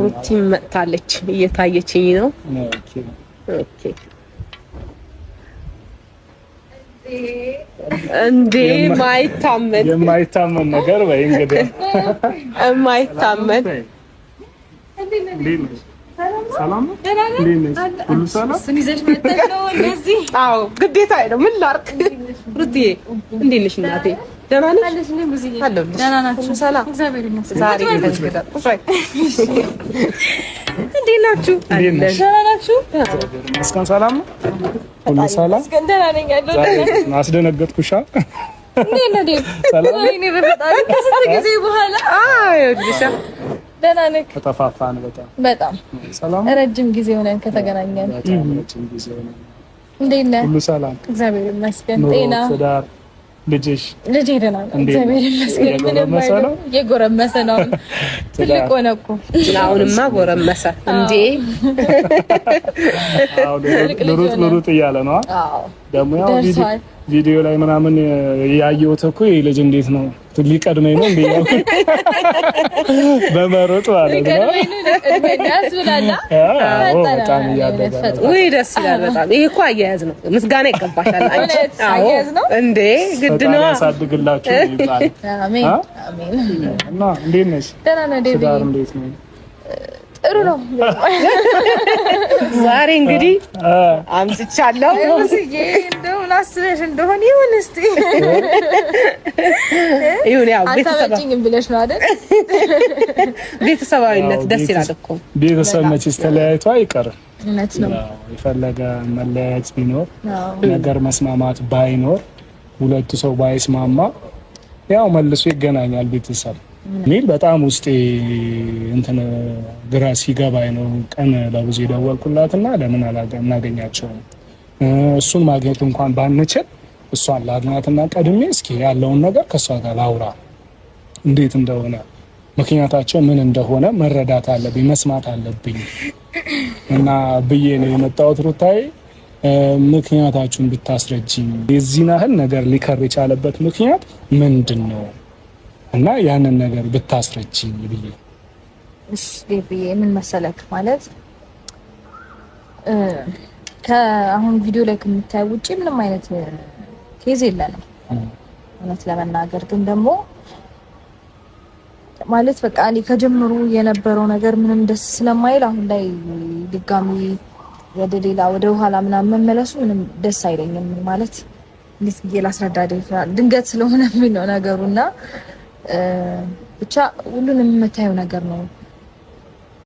ሩቲም መጥታለች፣ እየታየችኝ ነው። Okay እንዴ ማይታመን የማይታመን ነገር ወይ እንግዲህ የማይታመን አዎ ግዴታ ነው። ምን ላድርግ? ሩትዬ እንዴት ነሽ እናቴ? ደህና ነሽ? አለሁልሽ። ሰላም። ዛሬ እንዴት ናችሁ? ደህና ናችሁ? መስከን ሰላም ነው? ሁሉ ሰላም? ደህና ነኝ ያለው። አስደነገጥኩሻ። ከስንት ጊዜ በኋላ ደህና ነህ? ተጠፋፋን። በጣም በጣም ሰላም። ረጅም ጊዜ ሆነን ከተገናኘን። በጣም ረጅም ጊዜ ሆነን። እንዴት ነህ? ሁሉ ሰላም፣ እግዚአብሔር ይመስገን። ኑሮ፣ ጤና፣ ትዳር፣ ልጅሽ? ልጄ ደህና ነው፣ እግዚአብሔር ይመስገን። ምንም አይልም። እየጎረመሰ ነው። ትልቅ ሆነ እኮ አሁንማ ጎረመሰ እንዴ! አሁን ልሩጥ ልሩጥ እያለ ነው። አዎ ደግሞ ያው ደርሷል። ቪዲዮ ላይ ምናምን ያየሁት እኮ ይሄ ልጅ እንዴት ነው ሊቀድመኝ ነው እንዴ በመሮጥ ማለት ነው። ሊቀድመኝ ነው ሊቀድመኝ ነው ያስብላል። አዎ በጣም እያደገ ነው። ውይ ደስ ይላል በጣም። ይሄ እኮ አያያዝ ነው። ምስጋና ይገባሻል አንቺ። እውነት አዎ አያያዝ ነው? እንዴ ግድ ፈጣሪ ነው። ያሳድግላችሁ ይባላል። አሜን አ? አሜን። እና እንዴት ነሽ? ደህና ነው ዴቪ? ትዳር እንዴት ነው? ጥሩ ነው። ዛሬ እንግዲህ አምጥቻለሁ። ሙስዬ እንደው ምን አስበሽ እንደሆነ ይሁን እስቲ። ይሁን ያው ቤተሰብ አታመጪኝም ብለሽ ነው አይደል? ቤተሰባዊነት ደስ ይላል እኮ። ቤተሰብ መቼስ ተለያይቶ አይቀርም። እውነት ነው። ያው የፈለገ መለያየት ቢኖር አዎ ነገር መስማማት ባይኖር ሁለቱ ሰው ባይስማማ ያው መልሶ ይገናኛል ቤተሰብ ሚል በጣም ውስጤ እንትን ግራ ሲገባኝ ነው ቀን ለብዙ የደወልኩላትና ለምን አናገኛቸውም እሱን ማግኘት እንኳን ባንችል እሷን ላግኛትና ቀድሜ እስኪ ያለውን ነገር ከእሷ ጋር ላውራ፣ እንዴት እንደሆነ ምክንያታቸው ምን እንደሆነ መረዳት አለብኝ፣ መስማት አለብኝ እና ብዬ ነው የመጣሁት። ሩታዬ ምክንያታችሁን ብታስረጅኝ፣ የዚህን ያህል ነገር ሊከር የቻለበት ምክንያት ምንድን ነው እና ያንን ነገር ብታስረጅኝ ብዬ። እሺ ዴቪዬ፣ ምን መሰለክ፣ ማለት ከአሁን ቪዲዮ ላይ ከምታየው ውጪ ምንም አይነት case የለንም። እውነት ለመናገር ግን ደግሞ ማለት በቃ እኔ ከጀምሩ የነበረው ነገር ምንም ደስ ስለማይል አሁን ላይ ድጋሚ ወደ ሌላ ወደ ኋላ ምናምን መመለሱ ምንም ደስ አይለኝም። ማለት እንዴት ብዬ ላስረዳ? ድንገት ስለሆነ ነው ነገሩና ብቻ ሁሉንም የምታየው ነገር ነው።